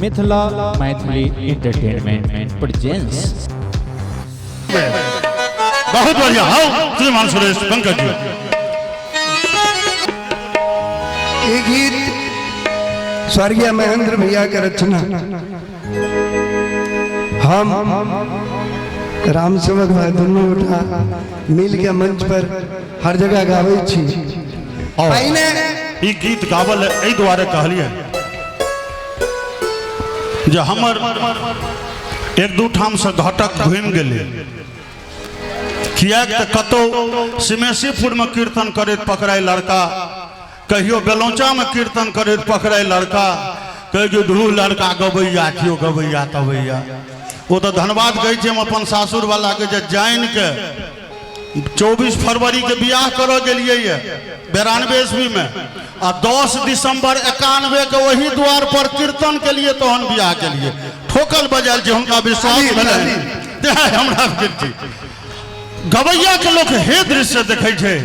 Mithila Maithili entertainment presents. बहुत बढ़िया। हाँ श्रीमान सुरेश पंकज जी, ये गीत स्वर्गीय महेंद्र भैया के रचना, हम रामसेवक भाई दोनों गोटा मिल के मंच पर हर जगह गाबै छी। और पहिने ई गीत गावल एहि दुआरे कहलियै जे हमर एक दू ठाम से घटक घुमि गेलै, किएक तऽ कतौ सिमेसीपुरमे कीर्तन करैत पकड़ाइ लड़का, कहियो बेलौचामे कीर्तन करैत पकड़ाइ लड़का, कहै कि ध्रुव लड़का गबैया केओ गबैया तबैया। ओ तऽ धन्यवाद कहै छी हम अपन सासुरवलाके जे जानिके 24 फरवरी के बियाह करऽ गेलियै ये 92 ईस्वी में, आ 10 दिसंबर 91 के वही द्वार पर कीर्तन के लिए तहन बियाह के लिए ठोकल बजायल जे हुनका विश्वास भेलनि तें हमरा विनती। गवैया के लोक हे दृश्य देखै छै,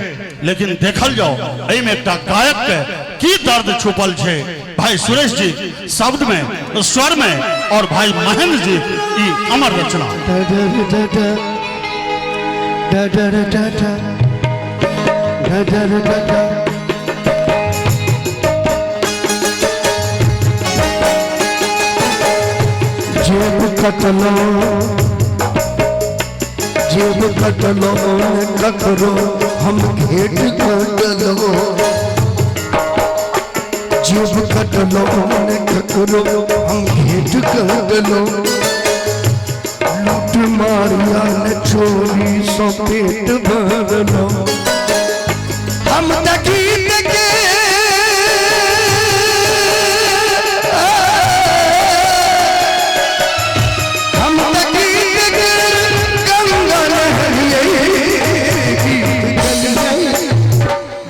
लेकिन देखल जाओ एहिमे एकटा गायक के की दर्द छुपल छै। भाई सुरेश जी शब्द में, स्वर में, और भाई महेंद्र जी ई अमर रचना। जेब कटलो, जेब कटलो ककरो हम घेट कटलो, जेब कटलो ककरो हम घेट कटलो, लूट मारिया ने चोरी सो पेट भरलो। हम त गीत के हम त गीत के गंगा नहरियै, गीत गलियै,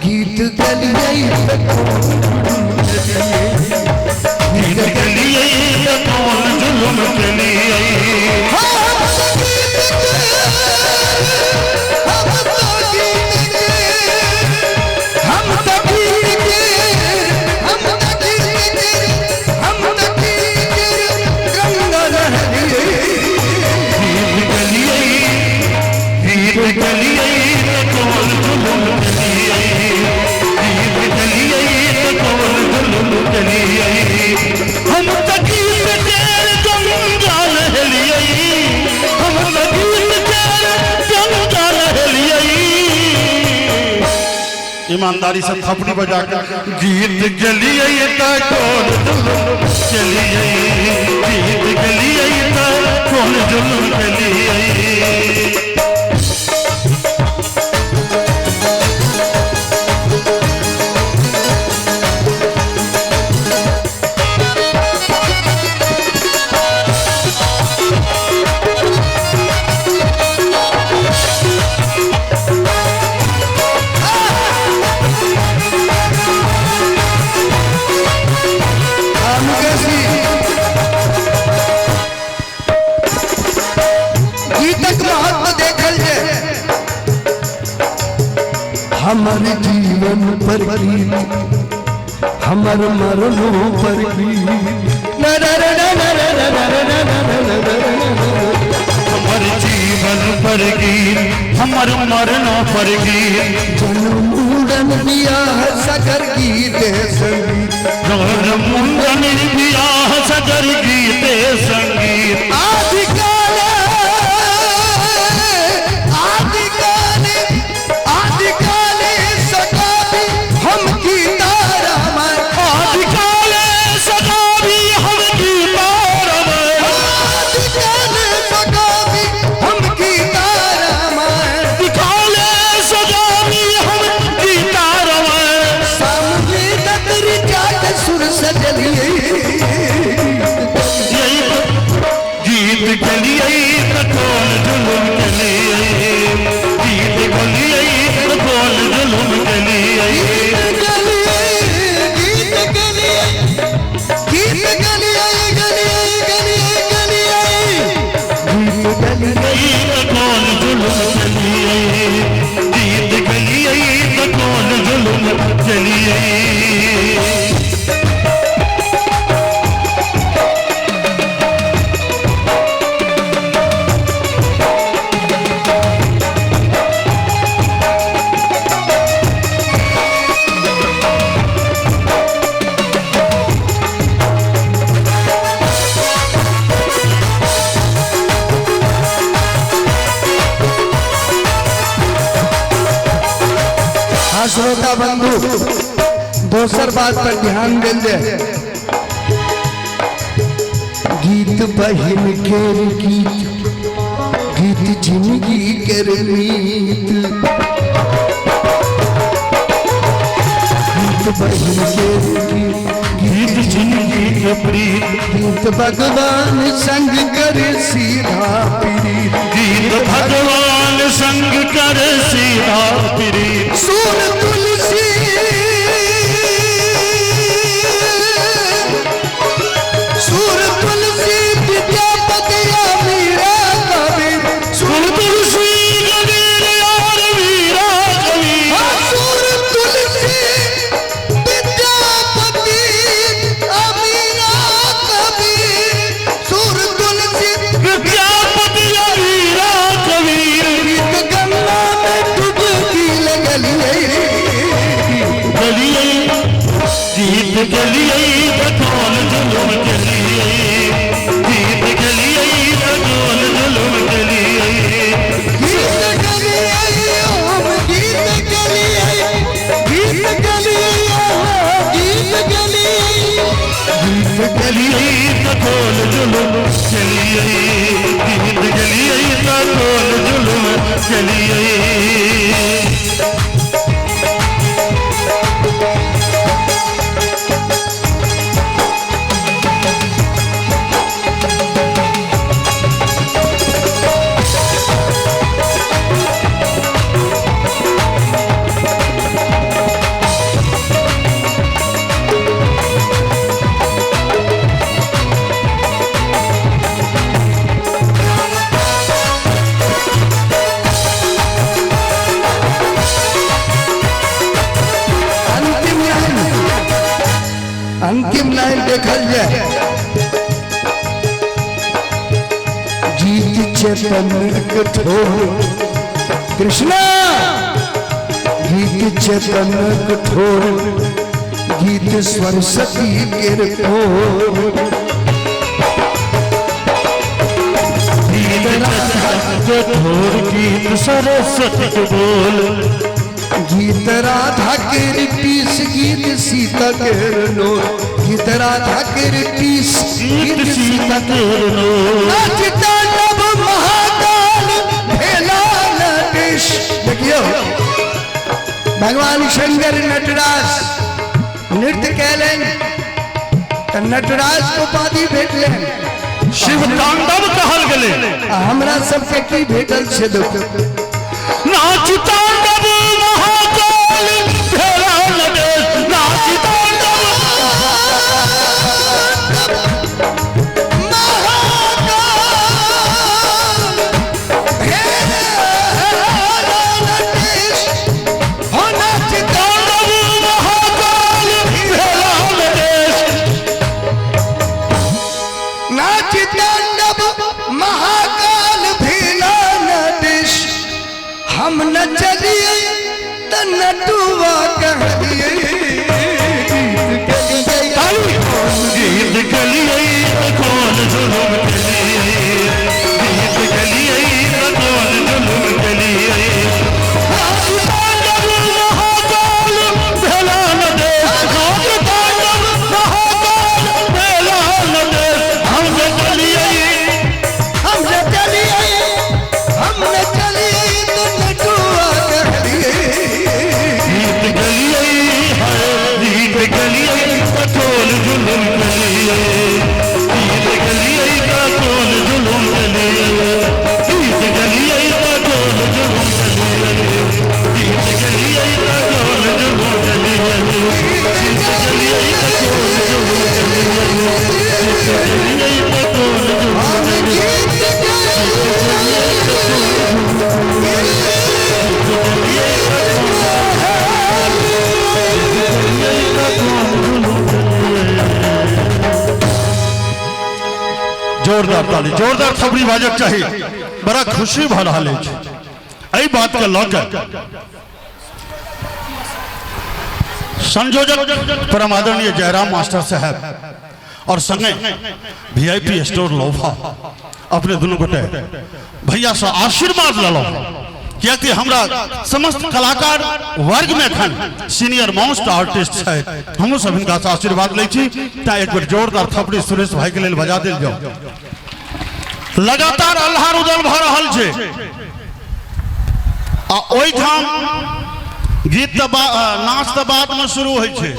गीत गलियै त गीत गलियै त कौन जुल्म केलियै। हम त गीत के, हम त गीत के, हम त गीत के गंगा नहरियै, गीत गलियै, गीत गलियै त कौन जुल्म केलियै, गीत गलियै त कौन जुल्म केलियै। हम त गीत के गंगा नहलियै, हम त गीत के गंगा नहलियै। ईमानदारी से थपड़ी बजा के गीत गलियै त कौन जुल्म केलियै, गीत गलियै त कौन जुल्म केलियै। मुकेश जी गीतक महत्व देखल जाय। हमर जीवन पर गीत, हमर मरणों पर गीत, हमर जीवन पर गीत, हमर मरणों पर गीत, जन्म मुंडन बियाह सगर गीत संगीत, जन्म मुंडन बियाह सगर गीत संगीत। आदिकाल आदिकाल आदिकाल सगाबी हम गीता रामायण, आदिकाल सगाबी हम गीता रामायण, आदिकाल सगाबी हम गीता रामायण, आदिकाल सगाबी हम गीता रामायण। सामने दतरी जात सुर सजलिए। आ श्रोता बंधु, दोसर बात पर ध्यान देल जाए। गीत बहिन के गीत, गीत जिंदगी के मीत, गीत बहिन के गीत, गीत जिंदगी के प्रीत, गीत भगवान संग कर सीधा प्रीत, गीत भगवान संग कर सीधा प्रीत। सूर तुलसी सूर तुलसी विद्यापति मीरा कवि, सुर तुलसी कबीर और मीरा कवि, सूर तुलसी विद्यापति मीरा कवि, सूर तुलसी विद्यापति मीरा कवि। गीत गंगा में डुबकी लगलिए, गलिए गीत गलिए कौन जुलुम गलिए, गीत गलिए कौन जुलुम गलिए, गीत गलिए ओम गीत गलिए, गीत गलिए गीत गलिए, गीत गलिए कौन जुलुम गलिए, गीत गलिए कौन जुलुम गलिए। अंतिम लाइन, अंतिम लाइन देखल जाए। गीत चेतन कठोर कृष्णा, गीत चेतन कठोर, गीत सरस्वती के कोर, गीत कठोर गीत सरस्वती के बोल, गीत राधा के पीस, गीत सीता के लोर, गीत राधा के पीस, गीत सीता के लोर। नाचता नभ महाकाल भेला नटेश। देखियो भगवान शंकर नटराज नृत्य कैलन तो नटराज को उपाधि भेटलन, शिव तांडव कहल गेलै। आ हमरा सबके की भेटल छै देखो। नाच तांडव महाकाल भेला नटेश, नाच तांडव महाकाल भेला नटेश, हो नाच तांडव महाकाल भेला नटेश, नाच तांडव महाकाल भेला नटेश। हम न चलिए त नटुआ कहलिए, गीत गलिए गीत गलिए कौन जुलुम गलिए, गीत गलिए कौन जुलुम गलिए। नाच तांडव महाकाल भेला नटेश, नाच तांडव महाकाल भेला नटेश। हम न चलिए, हम न चलिए, हम न चलिए त नटुआ कहलिए, गीत गलिए है गीत गलिए कौन जुलुम गलिए, गीत गलिए कौन जुलुम गलिए, गीत गलिए कौन जुलुम गलिए, गीत गलिए कौन जुलुम गलिए, गीत गलिए कौन जुलुम गलिए, गीत गलिए कौन जुलुम हम गलिए। गीत जोरदार ताली, जोरदार थपड़ी बाजक चाही। बड़ा खुशी भऽ रहल अछि एहि बात के लऽ के। संयोजक परम आदरणीय जयराम मास्टर साहब और संगे वीआईपी स्टोर लोफा अपने दुनू गोटे भैया से आशीर्वाद लेलहुँ। कियाकि हमरा समस्त कलाकार वर्ग में एखन सीनियर मोस्ट आर्टिस्ट छथि। हमहूँ सब हिनका से आशीर्वाद लै छी। तें एक बेर जोरदार थपड़ी सुरेश भाई के लेल बजा देल जाओ। लगातार अल्हा रुदल भऽ रहल छै आ ओहिठाम गीत तऽ नाच तऽ बादमे शुरू होइ छै।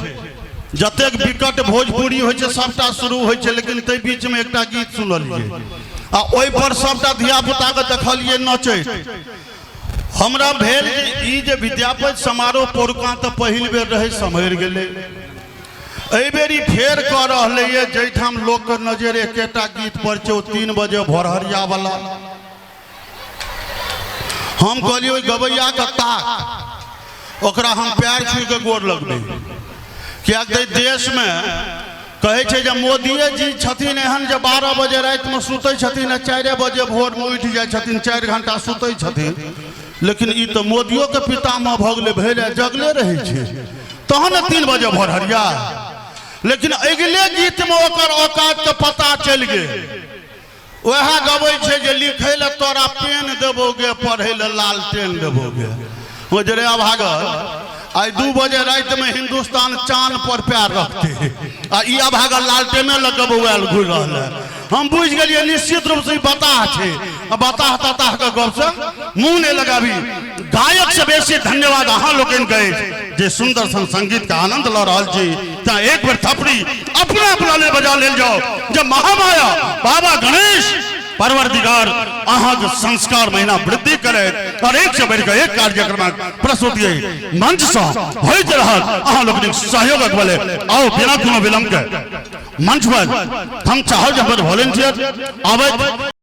जतेक विकट भोजपुरी होइ छै सबटा शुरू होइ छै, लेकिन ताहि बीचमे एकटा गीत सुनलियै आ ओहि पर सबटा धियापुताके देखलियै नचैत। हमरा भेल जे ई जे विद्यापति समारोह पौरका तऽ पहिल बेर रहै, सम्हरि गेलै। एहि बेर ई फेर कऽ रहलैए, जाहिठाम लोकके नजरि एकेटा गीत पर छै, ओ 3 बजे भोरहरिया वाला। हम कहलियै ओहि गवैयाके ताक, ओकरा हम पैर छू के गोर लगबै, किएक तऽ देशमे कहै छै जे मोदिये जी छथिन एहन जे 12 बजे रातिमे सुतै छथिन आ 4 बजे भोरमे उठि जाइ छथिन, 4 घंटा सुतै छथिन। लेकिन ई तऽ मोदियोके पितामह भऽ गेलै, भरि राति जगले रहै छै, तहन ने 3 बजे भोरहरिया। लेकिन अगिले गीतमे ओकर औकातके पता चलि गेल। वएह गबै छै जे लिखै लए तोरा पेन देबोगे, पढ़ै लए लालटेन देबोगे। ओ जे रे अभागल, आइ 2 बजे रातिमे हिन्दुस्तान चान पर पैर रखते आ ई अभागल लालटेने लऽ कऽ बौआयल घुरि रहल है। हम बुझि गेलियै निश्चित रूपसँ ई बताह छै, आ बताह तताह के गपसँ मुँह नहि लगाबी। गायक से बेसी धन्यवाद अहाँ लोकनिके अछि जे सुन्दर सन संगीत के आनंद लऽ रहल छी। तैं एक बेर थपड़ी अपना अपना लेल बजा लेल जाओ जे महामाया बाबा गणेश परवरदिगार अहाँके संस्कार महीना वृद्धि करैत और एक से बढ़िकऽ एक कार्यक्रमक प्रस्तुति मंच सँ होइत रहत अहाँ लोकनिक सहयोगक बले। आओ बिना कोनो विलम्ब के मंच पर हम चाहब जे हमर वॉलेंटियर आबैत।